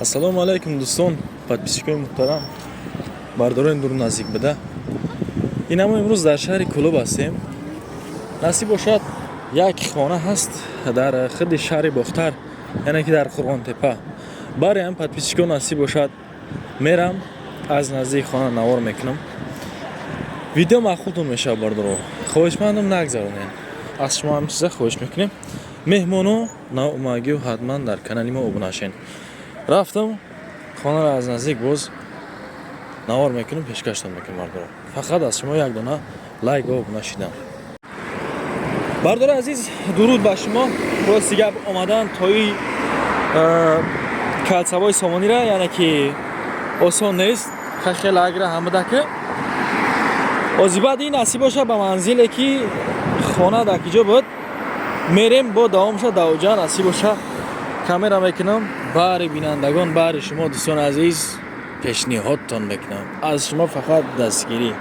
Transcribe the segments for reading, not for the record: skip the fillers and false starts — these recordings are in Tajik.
Ассалому алайкум, дӯстон, подписчикои муҳтарам, бардорони дуру наздик буда. Ина мо имрӯз дар шаҳри Кӯлоб ҳастем. Насиб бошад, як хона ҳаст дар худи шаҳри Бохтар, яъне ки дар Қурғонтепа. Барои ҳам подписчикон насиб бошад, мерам аз наздики хона навор мекунам. Видео маъқултон мешавад, бардоро. Хоҳишмандам, нагзаронед. Аз шумо ҳам чиза хоҳиш мекунем. Меҳмоно навомагиҳо ҳатман дар канали мо обуна шавед. Рафтам хонаро аз наздик боз навор мекунем, пешкаштон мекунем, бардоро. Фақат аз шумо як дона лайк ва обуна шидан. Бардори азиз, дуруд ба шумо. Рости гап, омадан тои кольцевой Сомонира, яъне ки осон нест. Хеле агра ҳамадака. Ози баъд ин насиб боша, ба манзиле ки хона дар киҷо буд мерем, бо давом ша давҷа насиб боша камера мекунам, баҳри бинандагон, баҳри шумо, дӯстони азиз, пешниҳодтон мекунам. Аз шумо фақат дастгирӣ.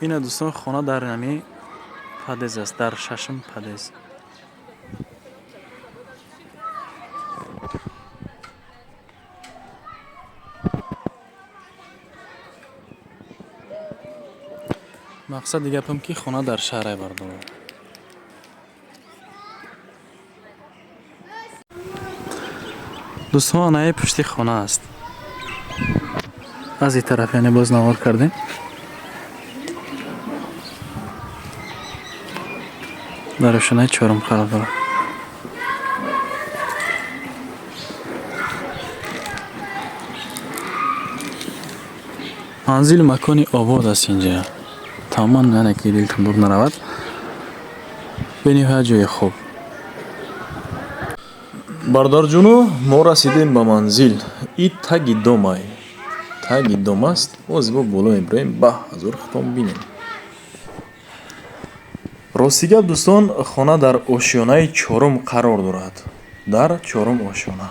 Ина, дӯстон, хона дар ҳами подъезд аст, дар шашум подъезд. Мақсади гапам, ки хона дар шаҳре, бардоро. Дӯстон, анаи пушти хона аст. Аз ин тараф, яъне боз навор кардем. Дар ошонаи чорум қарор дорад. Манзилу макони обод аст инҷа. Тамоман, яъне ки дилтон дур наравад. Бениҳоят ҷои хуб. Бародарҷону, мо расидем ба манзил. И таги домай. Таги дом аст. Боз бо боло мебироем, ба ҳазор худтон бинем. Рости гап, дӯстон, хона дар ошёнаи чорум қарор дорад. Дар чорум ошёна.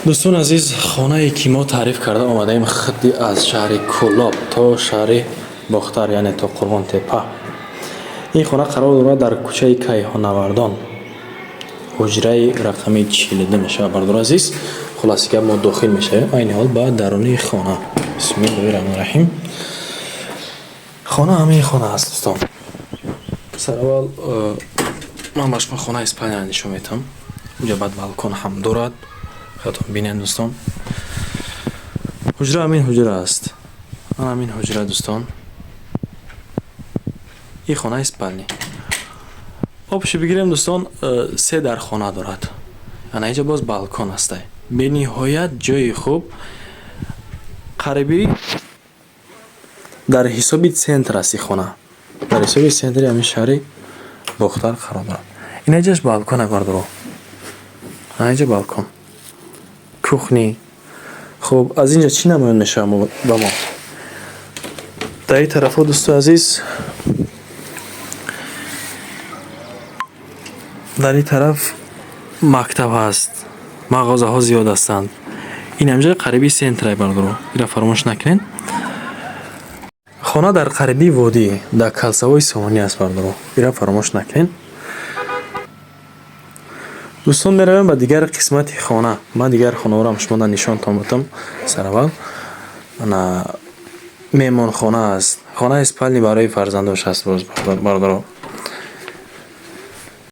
Дӯстони азиз, хонае ки мо таъриф карда омадаем, худи аз шаҳри Кӯлоб то шаҳри Бохтар, яъне то Қурғонтепа. Ин хона қарор дорад дар кӯчаи Кайҳоннавардон. Ҳуҷраи рақами 42 мешавад, бардори азиз. Хулоси гап, мо дохил мешавем айни ҳол ба даруни хона. Бисмиллоҳи раҳмони раҳим. Хона ҳамаи хона аст, дӯстон. Сараввал ман ба шумо хонаи спальня нишон медиҳам. Уҷа баъд балкон ҳам дорад. Худатон бинед, дӯстон. Ҳуҷра ҳамин ҳуҷра аст. Ан ҳамин ҳуҷра, дӯстон. Ин хонаи спальня. Общий бигирем, дӯстон, се дар хона дорад. Ана инҷа боз балкон ҳастай. Бениҳоят ҷои хуб. Қариби дар ҳисоби центр аст ин хона. Дар ҳисоби центри ҳамин шаҳри Бохтар қарор дорад. Ина инҷаш балкон, бардоро. Ана инҷа балкон. Кухня. Хуб, аз инҷа чӣ намоён мешавад ба мо? Дар ин тарафҳо, дӯстои азиз, дар ин тараф мактаб ҳаст, мағозаҳо зиёд ҳастанд. Ин ҳамҷа қариби центр ай, бардоро. Инро фаромӯш накунед. Хона дар қариби водӣ, дар кольцевой Сомонӣ аст, бардоро. Инро фаромӯш накунед. Дӯстон, меравем ба дигар қисмати хона. Ман дигар хонаҳоро шумо нишонтон будам сараввал. Ана меҳмонхона аст. Хонаи спальня барои фарзандош аст боз, бардоро.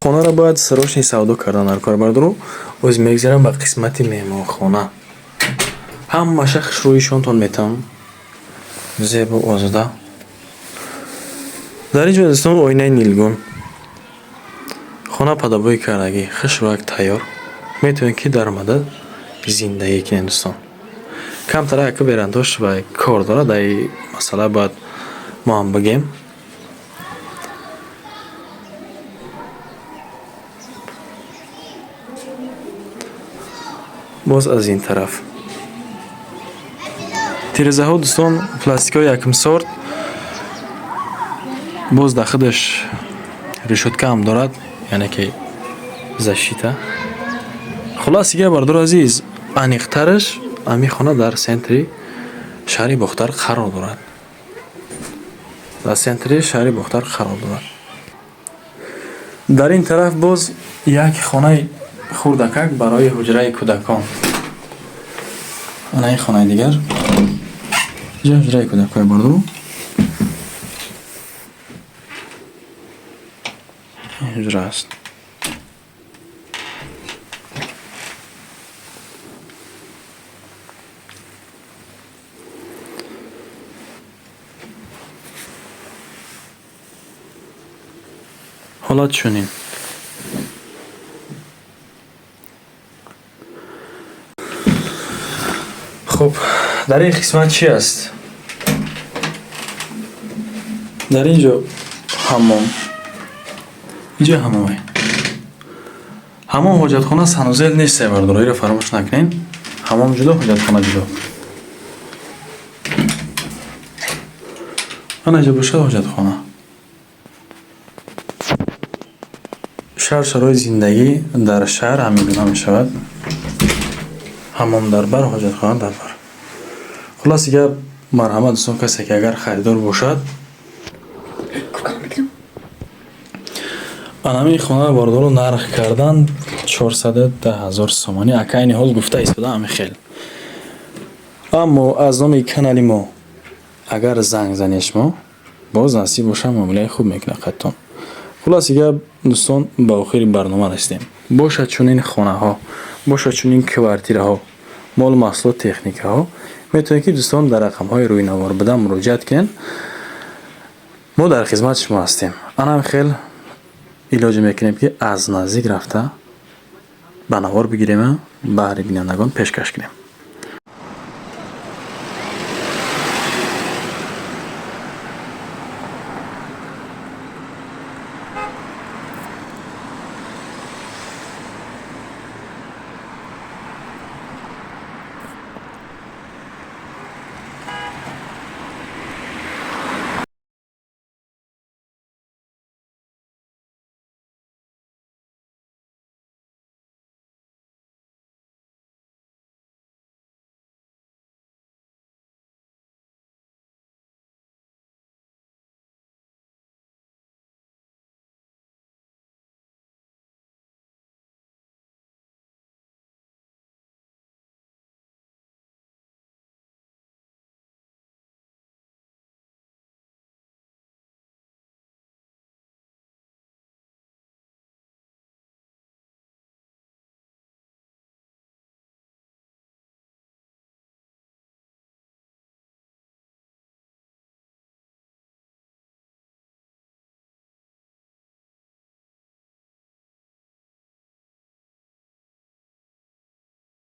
Хонаро бояд срочно савдо кардан дар кор, бардоро. Боз мегзарам ба қисмати меҳмонхона. Ҳамаша хушрӯишонтон метавам. Зебо, озода. Дар ин ҷо, дӯстон, оинаи нилгун. Хона под обои кардагӣ, хушрӯяк тайёр. Метавонед, ки даромада зиндагӣ кунед, дӯстон. Камтар яка верандош ва кор дорад, дар ин масъала бояд мо ҳам бигем. Боз аз ин тараф. Тирезаҳо, дӯстон, пластикҳои якум сорт. Боз дар худаш решётка ҳам дорад, яъне ки защита. Хулоси гап, бардори азиз, аниқтараш, ҳамин хона дар центри шаҳри Бохтар қарор дорад. Дар центри шаҳри Бохтар қарор дорад. Дар ин тараф боз як хонаи хурдакак барои ҳуҷраи кӯдакон. Ана ин хонаи дигар. Инҷа ҳуҷраи кӯдакҳои бардору. Ин ҳуҷра аст. Ҳолат чунин. Хуб, дар ин қисмат чӣ аст? Дар ин ҷо ҳаммом. Инҷо ҳаммоме. Ҳаммом ҳоҷатхона санузел нест, бардоро, иро фаромӯш накунед. Ҳаммом ҷудо, ҳоҷатхона ҷудо. Ана инҷо бошад ҳоҷатхона. Шаҳр, шароити зиндагӣ дар шаҳр ҳамин гуна мешавад. Ҳаммом дар бар, ҳоҷатхона дар бар. Хулоси гап, марҳамат, дӯстон, касе ки агар харидор бошад, анамин хонаро, бардору, нарх кардан 410 000 сомонӣ, ака айни ҳол гуфта истода ҳамин хел. Аммо аз номи канали мо агар занг занед шумо, боз насиб боша, муомилаи хуб мекунад қаттон. Хулоси гап, дӯстон, ба охири барнома расидем. Бошад чунин хонаҳо, бошад чунин квартираҳо, мол, маҳсулот, техникаҳо, метавонед ки, дӯстон, дар рақамҳои рӯйнавор буда муроҷиат кунед. Мо дар хизмати шумо ҳастем. Анам хел илоҷ мекунем, ки аз наздик рафта ба навор бигирем, баҳри бинандагон пешкаш кунем.